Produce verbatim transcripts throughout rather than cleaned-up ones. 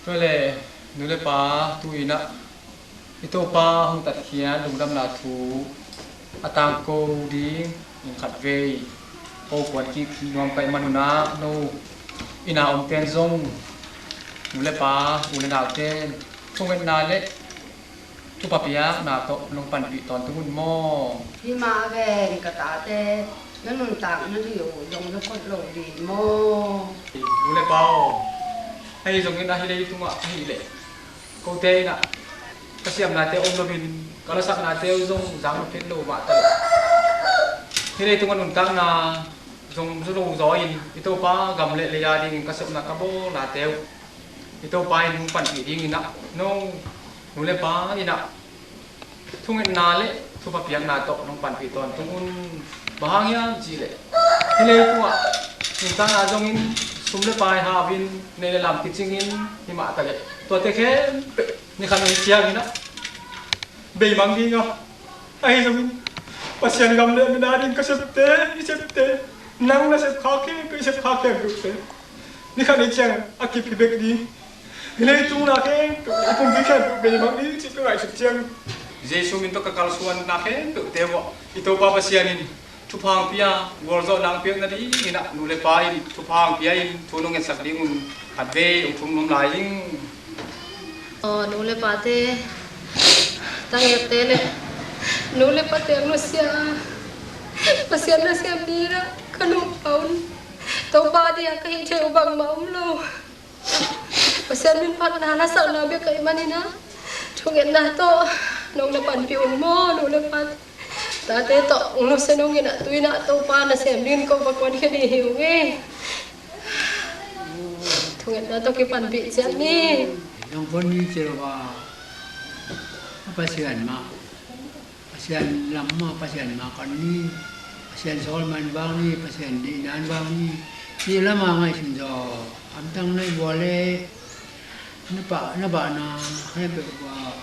Tua le, nu le pa, tu-in ah i Topa hong tatkhiat lungdamna thu a tangko ding in khatvei ko kuan kik nuam ka hih manun ah, no inn ah omten zong, nu le pa, u le nauten thungetna le thupha piakna tawh nong panpih tawntung un maw? Hi mah ven, ka tate, na nuntakna ding uh zong na phot lo ding maw? Nu le pa aw, ahi zongin ah hih leitungah ahih leh kote in ah ka siamnate om loin ka lasaknate uh zong zang phet lo mah ta leh, hih leitungah nuntakna zong zo lo zaw-in i Topa gam le lei a dingin ka sepna ka bawlnate uh i Topa in hong panpih dingin ah, no nu le pa in ah thungetna le thupha piakna tawh nong panpih tawntung un. Bang hang hiam cih leh, hih leitungah nuntakna zongin sum le pai hau-in, neih le lam kicingin, hi mah ta leh, tuate khempeuh ni khat ni ciangin ah beimang ding a, ahi zongin Pasian gam le min a ding ka septe, i septe, nang na sep khak khempeuh, i sep khak khempeuhte ni khat ni ciang a kip hi bek ding. Hih leitung na khempeuh, i pumpi khempeuh beimang ding cih ka ngaihsut ciang, Jesu min tawh ka kalsuan na khempeuhte uh ah i Topa Pasian in thupha hong pia, gualzawhna hong piak nadingin ah nu le pa in thupha hong pia in thu nong ngetsak ding un khatvei hong thum nuam lai ing. Aw, nu le pate, tangerte le nu le pate hong nusia a, Pasian nasem dingin ah ka nungpa un, Topa ding a ka hih theih uh bangmah om lo. Pasian min phatna lasakna bek ka hih manin ah thungetna tawh nong na panpih un maw, nu le pa. Tate tawh hong nusia nungin ah tu-in ah Topa nasem dingin ko va kuankhia ding hi ung ei. Thungetna tawh kipanpih ciat ni. Zong khon ni ci lo a, Pasian mah, Pasian lam mah, Pasian mah kan ni. Pasian sawl man vang ni, Pasian deihna vang ni. Cih lam a ngaihsun zaw, hamtang na i bual le na pah, na bahna khempeuh uh ah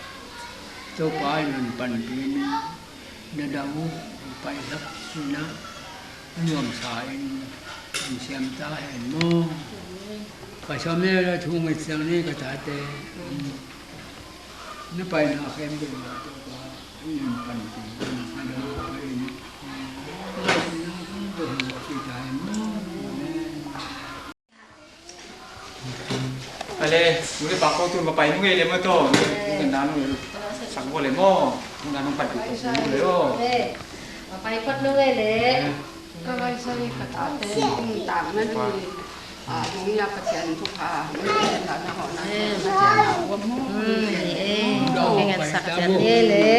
Topa in hong panpih in, na dah uh hong paisak in ah a nuamsa in hong siam ta hen maw? Ka sawm le la thu nget ciang ni ka tate. Na paina khempeuh ah Topa in hong panpih in, na dah uh hong pai in, na ngaihsutna khempeuh hong pih ta hen maw? Amen. Ale, nu le pa ko tun va pai nung ei le maw taw. Nung kan na nung sak nung le maw. Nung na nung pan tu nung le o. Va pai phot nung ei le. Ka vai sai ka tate, nung tang na ni. A, nung ya Pathian thupha, nung ya na hawhna. Amen. Amen. Nung ngen sak ciat ni le.